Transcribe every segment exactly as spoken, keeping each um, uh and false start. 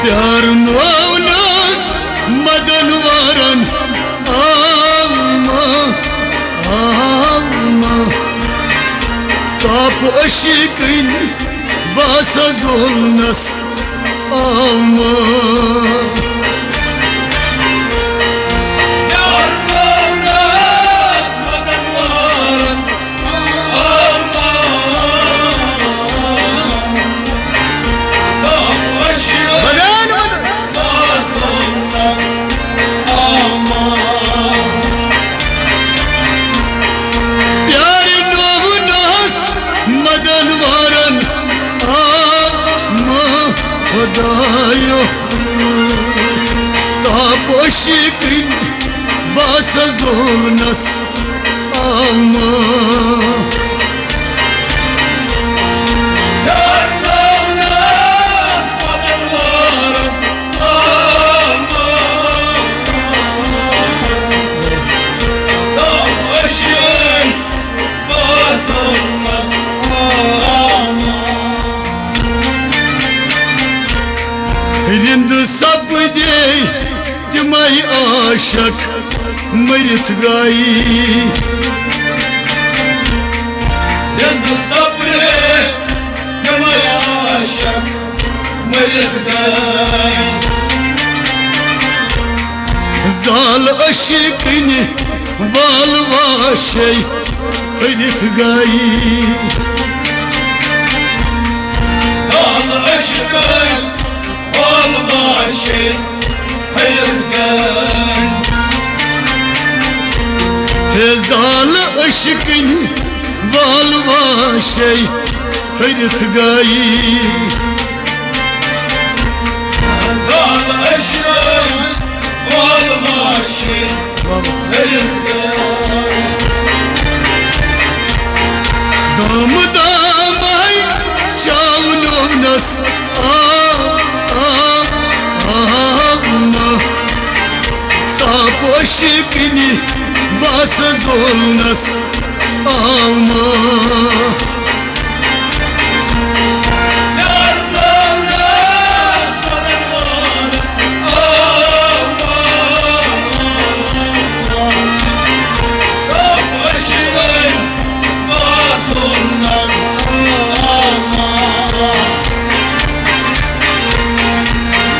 پیارنوونس مدن وارن آما، آما۔ تاپ عشقن باسا زولنس آما۔ پیارنوونس مدن وارن بدن ودس۔ پیارنوونس مدن وارن آما خدایو۔ تاپ عشقن باسا زولنس آما۔ رند سپدے تمے عاشق مٔرِتھ گٔے۔ رند سپدے تمے عاشق مٔرِتھ گٔے۔ زال عشقنہِ وال واشے ہرِتھ گٔے۔ زال عشقنہِ وال واشے ہرِتھ گٔے۔ ہے زال عشقنہِ وال واشے ہرِتھ گٔے۔ زال عشقنہِ وال واشے ہرِتھ گٔے۔ دام دامے چاونوونس آ، آ، آ، ما۔ تاپ عشقنہِ باسا زولنس آما۔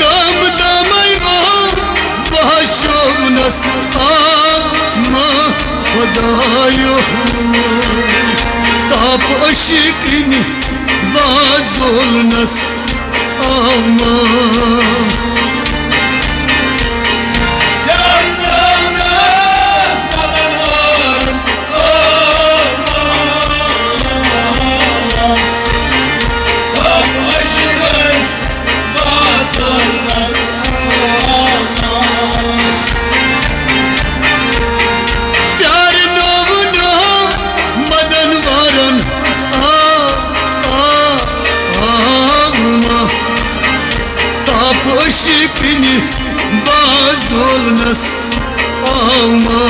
دم دمے رو بچونس آما خدایو۔ تاپ عشقنہِ باسا زولنس آما۔ پیارنوونس مدن وارن آ، آ، آ، ما۔ تاپ عشقنہِ باسا زولنس آما۔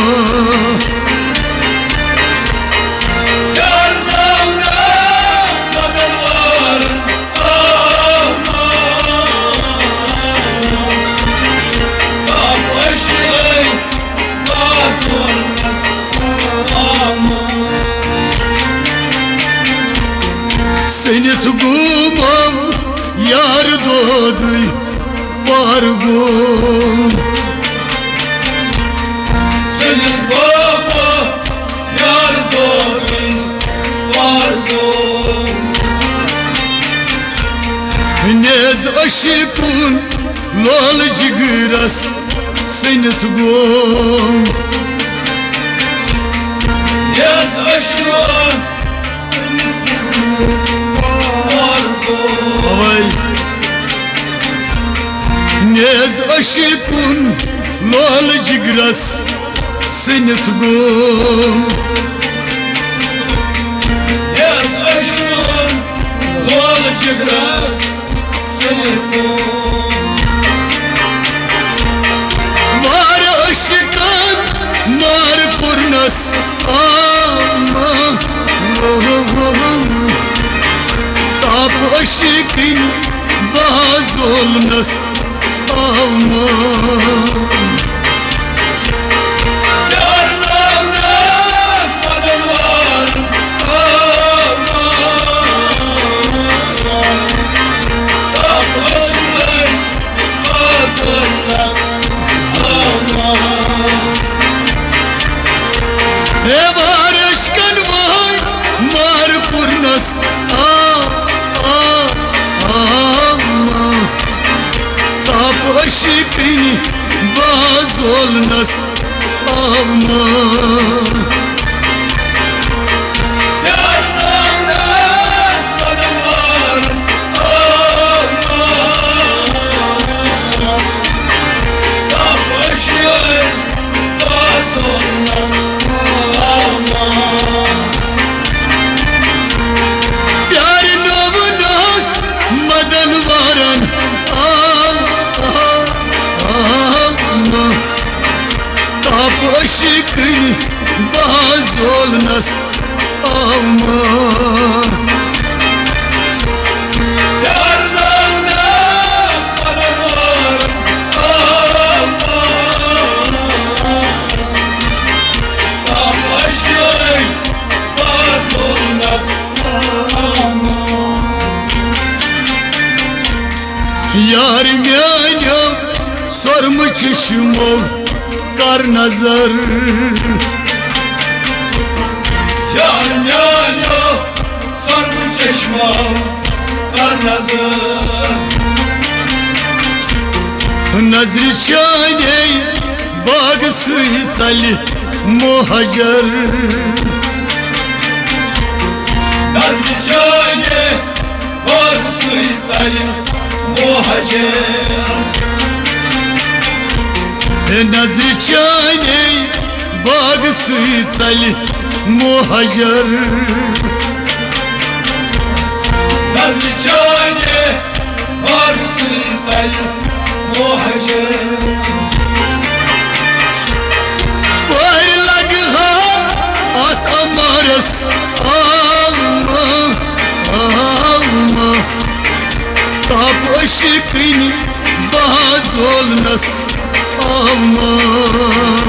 سٔنِتھ گوم یار دودٕے پار گوم۔ سٔنِتھ گوم یار دودٕے پار گوم۔ نیز عشقن لول جگرس سٔنِتھ گوم۔ نیز عشقن اوے۔ نیز عشقن لول جگرس سٔنِتھ گوم۔ نیز عشقن لول جگرس وار عشقن مار پورنس آما۔ تاپ عشقنہِ باسا زولنس آو مان۔ پیارناونس ودن وارن آو مان۔ تپھ عشقن بازولنس آو مان۔ ہے وار عشقن وار مار پورنس آ، آ، آ، ما۔ تپھ عشقن بازولنس آو مان۔ پیارناونس ودن وارن آو مان۔ تپھ عشقن بازولنس آو مان۔ پیارناونس مدن وارن آو، آو، آو مان۔ تپھ عشقن بازولنس آو مان۔ پیارناونس ودن وارن آو مان۔ تپھ عشقن بازولنس آو مان۔ یار میانیو سرمہٕ چشمو کر نظر۔ یار میانیو سرمہٕ چشمو کر نظر۔ نظرِ چانے باغ سٕے ژلہِ موہجر۔ نظرِ چانے باغ سٕے ژلہِ موہجر۔ ہے نظرِ چانے باغ سٕے ژلہِ موہجر۔ نظرِ چانے باغ سٕے ژلہِ موہجر۔ پہر لگہٕ ہا اتھ امارس آو مان، آو مان۔ تپھ عشقن بازولنس آو مان۔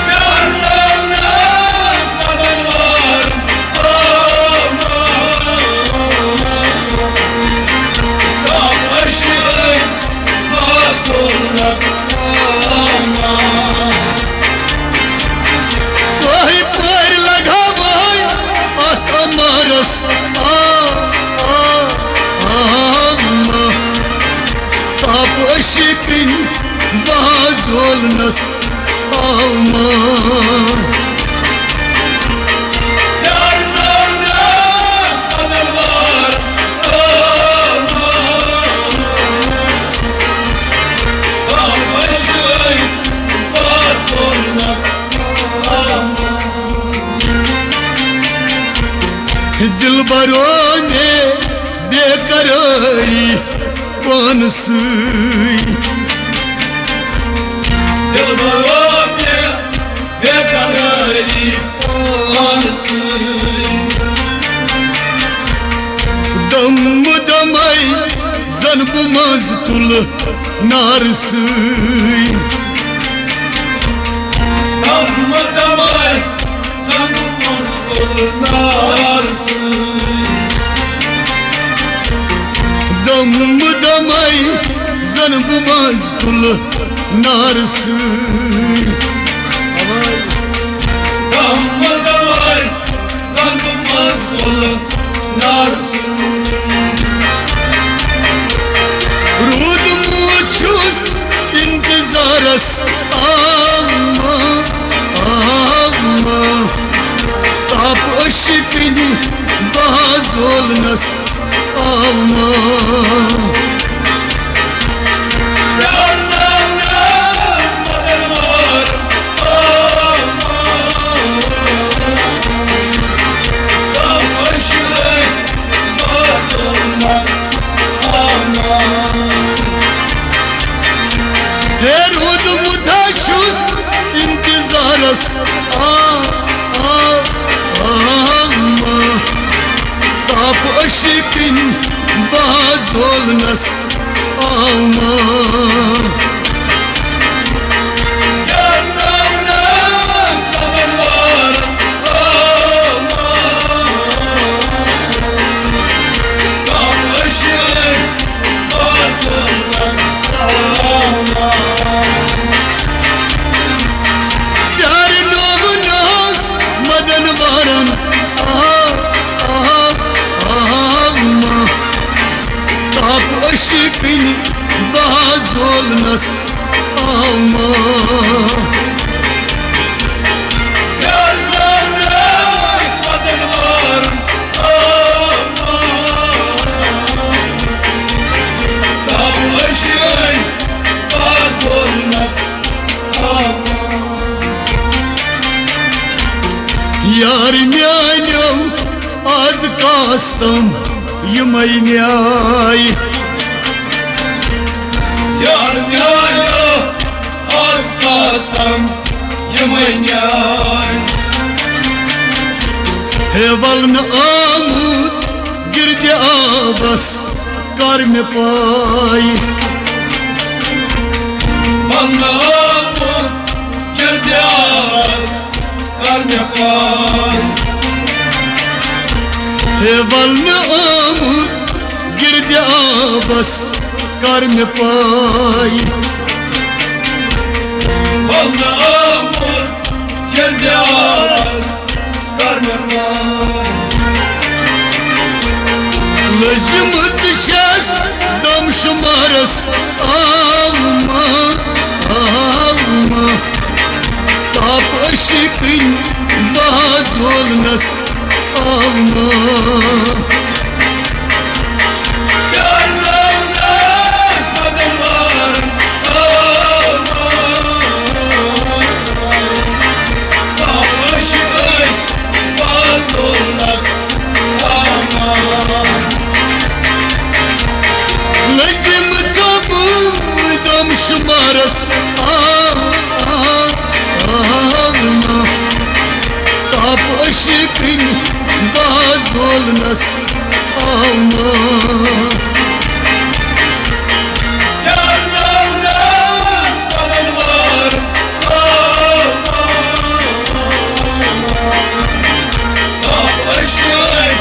پیارناونس ودن وارن آو مان۔ تپھ عشقن بازولنس آو مان۔ وہے پہر لگہٕ ہا وہے اتھ امارس آ، آ، آو مان۔ تپھ عشقن بازولنس آو مان۔ پیارناونس ودن وارن آو مان۔ تپھ عشقن بازولنس آو مان۔ دلبرو مےٚ بے قرٲری پانہٕ سۭتۍ۔ دلبرو مےٚ بے قرٲری پانہٕ سۭتۍ۔ دم دمے زن بہٕ منٛز تُلہٕ نارٕ سۭتۍ۔ دم دمے زن بہٕ منٛز تُلہٕ نارٕ سۭتۍ۔ دم دمے زن بہٕ منٛز تُلہٕ نارٕ سۭتۍ۔ دم دمے زن بہٕ منٛز تُلہٕ نارٕ سۭتۍ۔ روٗدمُت چھُس انتظارس آو مان، آو مان۔ تپھ عشقن بازولنس آو مان۔ پیارناونس ودن وارن آو مان۔ تپھ عشقن بازولنس آو مان۔ ہے روٗدمُت ہا چھُس انتظارس آ، آ، آ، ما۔ تپھ عشقن بازولنس آو ما۔ یار ناونس پنن وارن آو ما۔ کم اشن بازولنس آو ما۔ یار ناونس مدن وارن آو، آو، آو ما۔ تاپ اشی کنی بازولنس آو ما۔ یار ناونس مدن وارن آو ما۔ تاپ اشی بازولنس آو ما۔ یار میانیو، آز کاستم یمے نیاے۔ یار میانیو، آز کاستم یمے نیاے۔ ہے ولنہٕ آمُت گردِ آبس کر مےٚ پاے۔ ولنہٕ آمُت گردِ آبس کر مےٚ پاے۔ ہے ولنہٕ آمُت گردِ آبس کر مےٚ پاے۔ ولنہٕ آمُت گردِ آبس کر مےٚ پاے۔ لٔجمٕژ چھَس دم شُمارس آو ما، آو ما۔ تاپ اشی کنی بازولنس آو ما۔ یار ناونس مدن وارن آو ما۔ تاپ اشی کنی بازولنس آو ما۔ لٔجمٕژ دم شُمارس آو، آو، آو ما۔ تاپ اشی کنی بازولنس آو ما۔ یار ناونس مدن وارن آو ما۔ تاپ اشی کنی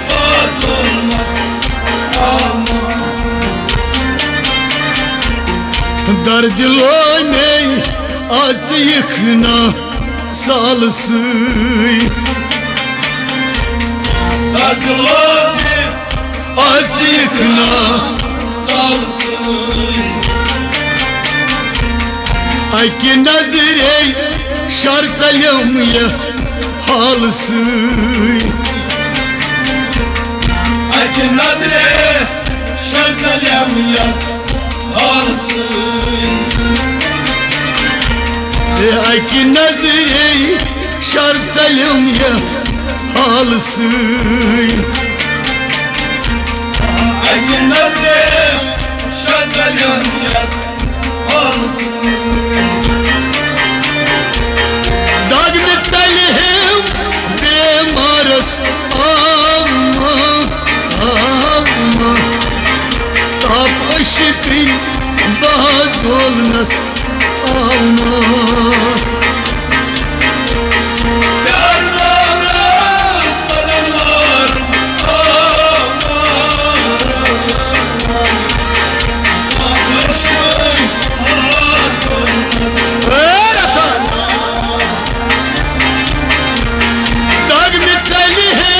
بازولنس آو ما۔ درد لو مے اژ یکھنا سالسٕے۔ درد لو مے اژ یکھنا سالسٕے۔ اکہِ نظرے شر ژلیم یتھ حالسٕے۔ اکہِ نظرے شر ژلیم یتھ حالسٕے۔ ہے اکہِ نظرے شر ژلیم یتھ حالسٕے۔ اکہِ نظرے شر ژلیم یتھ دگ مےٚ ژلہِ ہے بیمارس آو ما، آو ما۔ تاپ اشی کنی بازولنس آو ما۔ یار ناونس مدن وارن آو ما۔ تاپ اشی کنی بازولنس اے رتن۔ دگ مےٚ ژلہِ ہے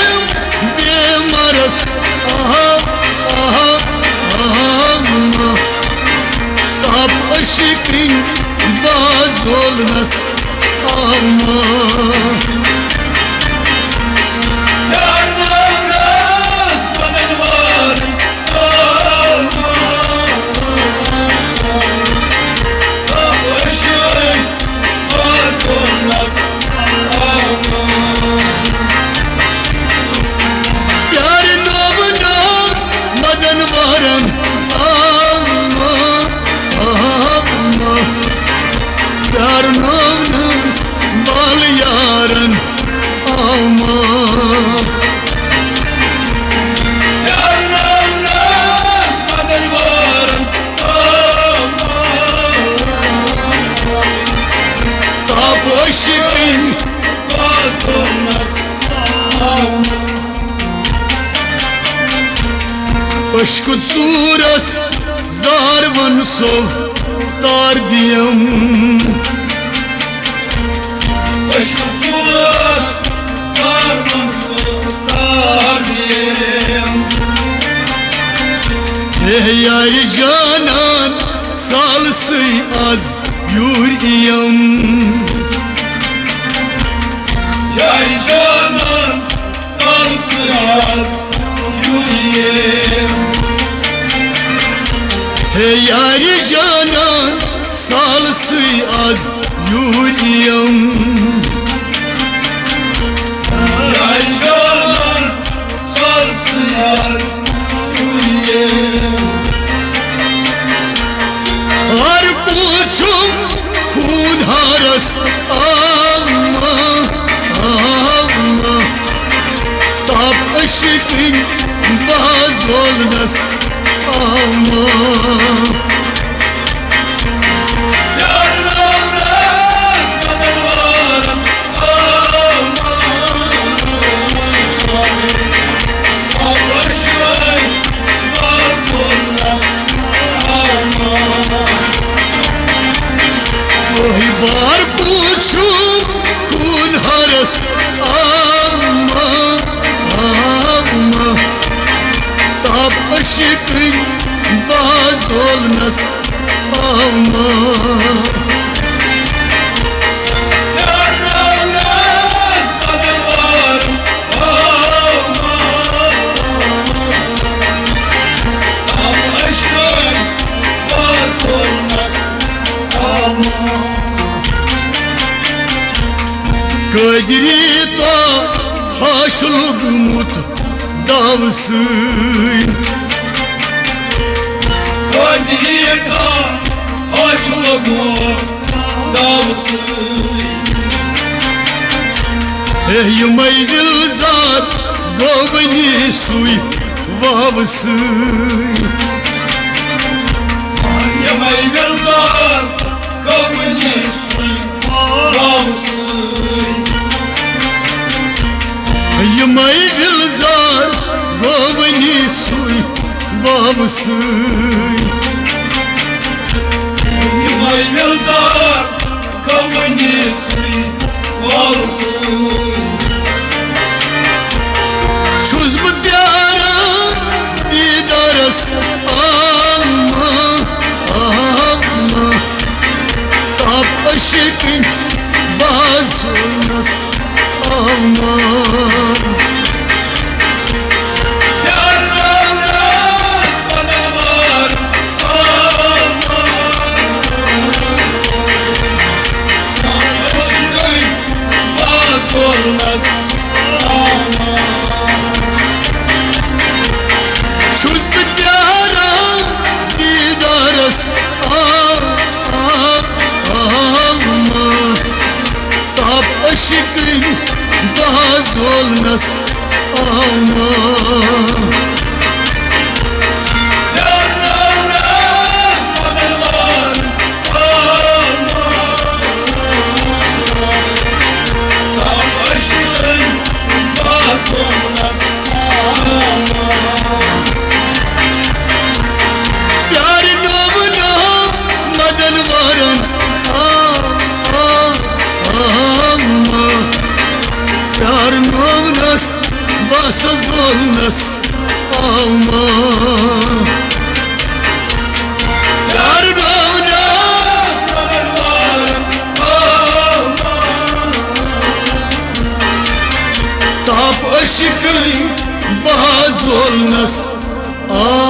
بیمارس آہا، آہا، آہا۔ تاپ اشی کنی بازولنس آو ما۔ یار ناونس مدن وارن آو ما۔ تاپ اشی کنی بازولنس آو ما۔ یار ناونس مدن وارن آو ما، آو ما۔ یار ناونس بال عشق ژوٗرس زار ون سو تار دِیم۔ عشق ژوٗرس زار ون سو تار دِیم۔ ہے یارِ جانان، سالسٕے از یوٗرۍ یِم۔ یارِ جانان، سالسٕے از یوٗرۍ یِم۔ ہے یارِ جانان، سالسٕے از یوٗرۍ یِم۔ یارِ جانان، سالسٕے از یوٗرۍ یِم۔ ہر کُس چھُم خوٗن ہارس آما، آما۔ تاپ عشقٕنۍ بازولنس آما۔ وہی بار کُس چھُم خوٗن ہارس آما، آما۔ تاپ عشقٕنۍ بازولنس آما۔ قٲدری تو ہاش لوٚگمُت داوٕ سۭتۍ۔ قٲدری تو ہاش لوٚگمُت داوٕ سۭتۍ۔ ہے یِمے گُلزار گوٚو وٕنی سُے واوٕ سۭتۍ۔ یِمے گُلزار گوٚو وٕنی سُے واوٕ سۭتۍ۔ یِمے گُلزار گوٚو وٕنی سُے واوٕ سۭتۍ۔ یِمے گُلزار گوٚو وٕنی سُے واوٕ سۭتۍ۔ چھُس بہٕ پیاران دیٖدارس آما، آما۔ تاپ عشقٕنۍ بازولنس آما۔ چھُس بہٕ پیاران دیٖدارس آ، آ، آما۔ تاپ عشقٕنۍ بازولنس آما۔ پیار نومنس مدن وارن آ، آ، آما۔ پیار نومنس بس زولنس آما۔ پیار نومنس تاپ عشقٕنۍ بازولنس آما۔